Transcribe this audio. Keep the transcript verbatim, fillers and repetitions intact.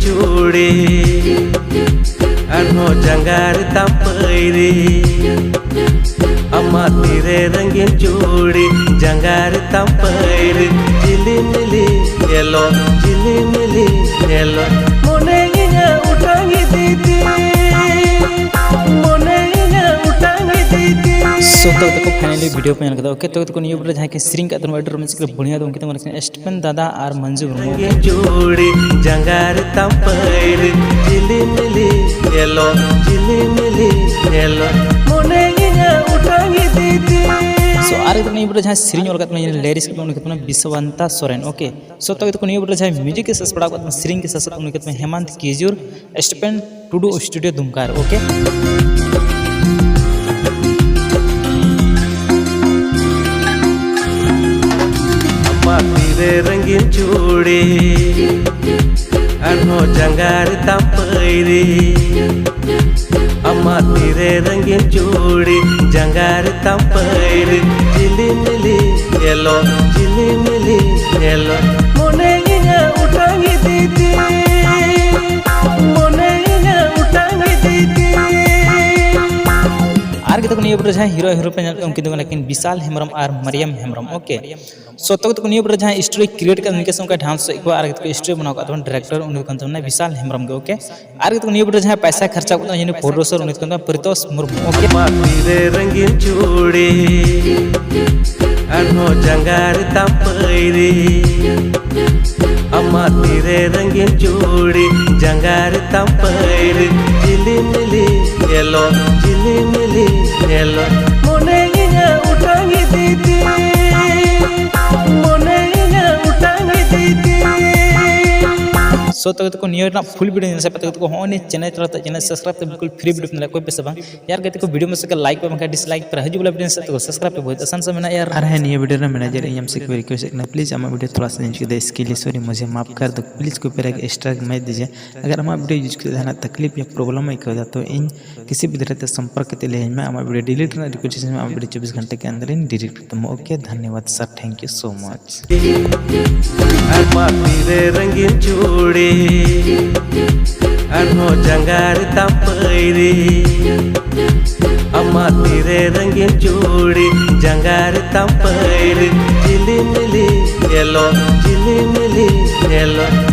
ᱪᱩᱲᱤ ᱟᱨᱦᱚᱸ ᱡᱟᱸᱜᱟ ᱨᱮ ᱛᱟᱢ ᱯᱟᱹᱭᱨᱤ, ᱟᱢᱟᱜ ᱛᱤᱨᱮ ᱨᱚᱝᱜᱤᱱ ᱪᱩᱲᱤ, ᱡᱟᱸᱜᱟ ᱨᱮ ᱛᱟᱢ ᱯᱟᱹᱭᱨᱤ, ᱡᱤᱞᱤᱢᱤᱞᱤ ᱧᱮᱞᱚᱜ, ᱡᱤᱞᱤᱢᱤᱞᱤ ᱧᱮᱞᱚᱜ, ᱢᱚᱱᱮ ᱤᱧᱟᱹᱜ ᱚᱴᱟᱝ ᱤᱫᱤ ᱛᱤᱧ, ᱢᱚᱱᱮ ᱤᱧᱟᱹᱜ ᱚᱴᱟᱝ ᱤᱫᱤ ᱛᱤᱧ᱾ So, ᱛᱚ ᱛᱟᱠᱚ finally video ᱯᱮ ᱧᱮᱞ ᱠᱮᱫᱟ᱾ Okay, ᱛᱚ ᱛᱟᱠᱚ ᱱᱤᱭᱟᱹ video ᱨᱮ ᱡᱟᱦᱟᱸᱭ ᱠᱤᱱ ᱥᱮᱨᱮᱧ ᱠᱟᱫ ᱛᱟᱵᱚᱱᱟ, ᱟᱹᱰᱤ ᱨᱚᱢᱚᱡᱽ ᱠᱟᱱᱟ, ᱵᱚᱲᱦᱤᱭᱟ ᱫᱚ ᱩᱱᱠᱤᱱ ᱫᱚ ᱢᱟᱱᱮ ᱥᱴᱤᱯᱷᱮᱱ ᱫᱟᱫᱟ ᱟᱨ ᱢᱚᱧᱡᱩ ᱢᱩᱨᱢᱩ᱾ ᱪᱩᱲᱤ ᱡᱟᱸᱜᱟ ᱨᱮ ᱛᱟᱢ ᱯᱟᱹᱭᱨᱤ, ᱡᱤᱞᱤᱢᱤᱞᱤ ᱧᱮᱞᱚᱜ, ᱡᱤᱞᱤᱢᱤᱞᱤ ᱧᱮᱞᱚᱜ, ᱢᱚᱱᱮ ᱤᱧᱟᱹᱜ ᱚᱴᱟᱝ ᱤᱫᱤ ᱛᱤᱧ᱾ So, ᱟᱨ ᱱᱤᱭᱟᱹ video ᱨᱮ ᱡᱟᱦᱟᱸᱭ ᱥᱮᱨᱮᱧ ᱚᱞ ᱠᱟᱫ ᱛᱟᱵᱚᱱᱟ, lyrics ᱠᱟᱫ ᱛᱟᱵᱚᱱᱟ ᱩᱱᱤ ᱠᱟᱱ ᱛᱟᱵᱚᱱᱟ ᱵᱤᱥᱣᱟᱱᱛᱟ ᱥᱚᱨᱮᱱ᱾ Okay, so ᱛᱚ ᱛᱟᱠᱚ ᱱᱤᱭᱟᱹ video ᱨᱮ ᱡᱟᱦᱟᱸᱭ music ᱮ ᱥᱟᱯᱲᱟᱣ ᱠᱟᱫ ᱛᱟᱵᱚᱱᱟ, ᱥᱮᱨᱮᱧ ᱜᱮ ᱥᱟᱥᱟᱯ ᱩᱱᱤ ᱠᱟᱱ ᱛᱟᱵᱚᱱᱟ ᱦᱮᱢᱟᱱᱛ ᱠᱤᱡᱩᱨ, ᱥᱴᱤᱯᱷᱮᱱ ᱴᱩᱰᱩ studio ᱫᱩᱢᱠᱟ ᱨᱮ᱾ Okay, ᱟᱢᱟᱜ ᱛᱤᱨᱮ ᱨᱚᱝᱜᱤᱱ ᱪᱩᱲᱤ ᱟᱨᱦᱚᱸ ᱡᱟᱸᱜᱟ ᱨᱮ ᱛᱟᱢ ᱯᱟᱹᱭᱨᱤ, ᱟᱢᱟᱜ ᱛᱤᱨᱮ ᱨᱚᱝᱜᱤᱱ ᱪᱩᱲᱤ, ᱡᱟᱸᱜᱟ ᱨᱮ ᱛᱟᱢ ᱯᱟᱹᱭᱨᱤ, ᱡᱤᱞᱤᱢᱤᱞᱤ ᱧᱮᱞᱚᱜ, ᱡᱤᱞᱤᱢᱤᱞᱤ ᱧᱮᱞᱚᱜ, ᱢᱚᱱᱮ ᱤᱧᱟᱹᱜ ᱚᱴᱟᱝ ᱤᱫᱤ ᱛᱤᱧ, ᱢᱚᱱᱮ ᱤᱧᱟᱹᱜ ᱚᱴᱟᱝ ᱤᱫᱤ ᱛᱤᱧ᱾ ᱟᱨ ᱜᱮ ᱛᱟᱠᱚ ᱱᱤᱭᱟᱹ video ᱨᱮ ᱡᱟᱦᱟᱸᱭ hero hero ᱯᱮ ᱧᱮᱞ ᱠᱚᱣᱟ, ᱩᱱᱠᱤᱱ ᱫᱚ ᱠᱟᱱᱟ ᱠᱤᱱ ᱵᱤᱥᱟᱞ ᱦᱮᱢᱵᱨᱚᱢ ᱟᱨ ᱢᱟᱨᱤᱭᱟᱢ ᱦᱮᱢᱵᱨᱚᱢ᱾ Okay, so ᱛᱚ ᱛᱟᱠᱚ ᱱᱤᱭᱟᱹ video ᱨᱮ ᱡᱟᱦᱟᱸᱭ story create ᱠᱟᱫ, ᱩᱱᱤ ᱠᱟᱱ ᱛᱟᱵᱚᱱᱟ story ᱵᱮᱱᱟᱣ ᱠᱟᱫ ᱛᱟᱵᱚᱱ director, ᱩᱱᱤ ᱠᱟᱱ ᱛᱟᱵᱚᱱᱟ ᱵᱤᱥᱟᱞ ᱦᱮᱢᱵᱨᱚᱢ ᱜᱮ᱾ Okay, ᱟᱨ ᱜᱮ ᱛᱟᱠᱚ ᱱᱤᱭᱟᱹ video ᱨᱮ ᱡᱟᱦᱟᱸᱭ ᱯᱚᱭᱥᱟ ᱠᱷᱚᱨᱪᱟ ᱠᱟᱫ ᱛᱟᱵᱚᱱᱟ, ᱩᱱᱤ producer, ᱩᱱᱤ ᱠᱟᱱ ᱛᱟᱵᱚᱱᱟ ᱯᱨᱤᱛᱳᱥ ᱢᱩᱨᱢᱩ᱾ Okay, ᱟᱢᱟᱜ ᱛᱤᱨᱮ ᱨᱚᱝᱜᱤᱱ ᱪᱩᱲᱤ ᱟᱨᱦᱚᱸ ᱡᱟᱸᱜᱟ ᱨᱮ ᱛᱟᱢ ᱯᱟᱹᱭᱨᱤ, ᱟᱢᱟᱜ ᱛᱤᱨᱮ ᱨᱚᱝᱜᱤᱱ ᱪᱩᱲᱤ, ᱡᱟᱸᱜᱟ ᱨᱮ ᱛᱟᱢ ᱯᱟᱹᱭᱨᱤ, ᱡᱤᱞᱤᱢᱤᱞᱤ ᱧᱮᱞᱚᱜ, ᱡᱤᱞᱤᱢᱤᱞᱤ ᱧᱮᱞᱚᱜ, ᱢᱚᱱᱮ ᱤᱧᱟᱹᱜ ᱚᱴᱟᱝ ᱤᱫᱤ ᱛᱤᱧ, ᱢᱚᱱᱮ ᱤᱧᱟᱹᱜ ᱚᱴᱟᱝ ᱤᱫᱤ ᱛᱤᱧ᱾ So ᱛᱚ ᱛᱟᱠᱚ ᱱᱤᱭᱟᱹ ᱨᱮᱱᱟᱜ full video ᱧᱮᱞ ᱥᱮ ᱯᱟᱛᱟ ᱛᱟᱠᱚ ᱦᱚᱸᱜᱼᱚᱭ ᱱᱤᱭᱟᱹ channel ᱪᱟᱞᱟᱜ ᱛᱮ channel subscribe ᱛᱮ ᱵᱤᱞᱠᱩᱞ free video ᱯᱮ ᱧᱮᱞᱟ, ᱚᱠᱚᱭ ᱯᱮ ᱥᱮ ᱵᱟᱝ? ᱭᱟᱨ ᱜᱟᱛᱮ ᱠᱚ, video ᱢᱚᱡᱽ ᱥᱮ like ᱯᱮ, ᱵᱟᱝᱠᱷᱟᱱ dislike ᱯᱮ, ᱦᱤᱡᱩᱜ ᱵᱚᱞᱮ video ᱥᱮ ᱛᱟᱠᱚ subscribe ᱯᱮ, ᱵᱚᱦᱩᱛ ᱟᱥᱟᱱ ᱥᱮ ᱢᱮᱱᱟᱜᱼᱟ ᱭᱟᱨ᱾ ᱟᱨ ᱦᱮᱸ, ᱱᱤᱭᱟᱹ video ᱨᱮ manager ᱤᱧ ᱟᱢ ᱥᱮ ᱠᱚ request ᱠᱟᱱᱟ, please ᱟᱢᱟᱜ video ᱛᱷᱚᱲᱟ ᱥᱟ ᱤᱧ ᱪᱤᱠᱟᱹ ᱫᱟ, इसके लिए sorry, मुझे माफ कर दो, please ᱠᱚᱯᱤ ᱨᱟᱭᱤᱴ strike मत दीजिए। अगर ᱟᱢᱟᱜ video use ᱠᱟᱛᱮ ᱡᱟᱦᱟᱱᱟᱜ ᱛᱟᱠᱞᱤᱯ ᱭᱟ problem ᱮ ᱟᱹᱭᱠᱟᱹᱣ ᱫᱟ, ᱛᱚ ᱤᱧ ᱠᱤᱥᱤ ᱵᱤᱫᱷ ᱨᱮ ᱛᱮ ᱥᱚᱢᱯᱚᱨᱠ ᱠᱟᱛᱮ ᱞᱟᱹᱭ ᱟᱹᱧ ᱢᱮ, ᱟᱢᱟᱜ video delete ᱨᱮᱱᱟᱜ request ᱤᱧ ᱢᱮ, ᱟᱢᱟᱜ video ᱪᱚᱵᱵᱤᱥ ᱜᱷᱚᱱᱴᱟ ᱠᱮ ᱟᱱᱫᱟᱨ ᱤᱧ delete ᱠᱟᱛᱟᱢᱟ᱾ Okay, ᱫᱷᱚᱱᱭᱚᱵᱟᱫ sir, thank you so much। ᱟᱨ ᱢᱟ ᱛᱤᱨᱮ ᱨᱚᱝᱜᱤᱱ ᱪᱩᱲᱤ ᱟᱨᱦᱚᱸ ᱡᱟᱸᱜᱟ ᱨᱮ ᱛᱟᱢ ᱯᱟᱹᱭᱨᱤ, ᱟᱢᱟᱜ ᱛᱤᱨᱮ ᱨᱚᱝᱜᱤᱱ ᱪᱩᱲᱤ, ᱡᱟᱸᱜᱟ ᱨᱮ ᱛᱟᱢ ᱯᱟᱹᱭᱨᱤ, ᱡᱷᱤᱞᱤᱢᱤᱞᱤ ᱧᱮᱞᱚᱜ, ᱡᱷᱤᱞᱤᱢᱤᱞᱤ ᱧᱮᱞᱚᱜ᱾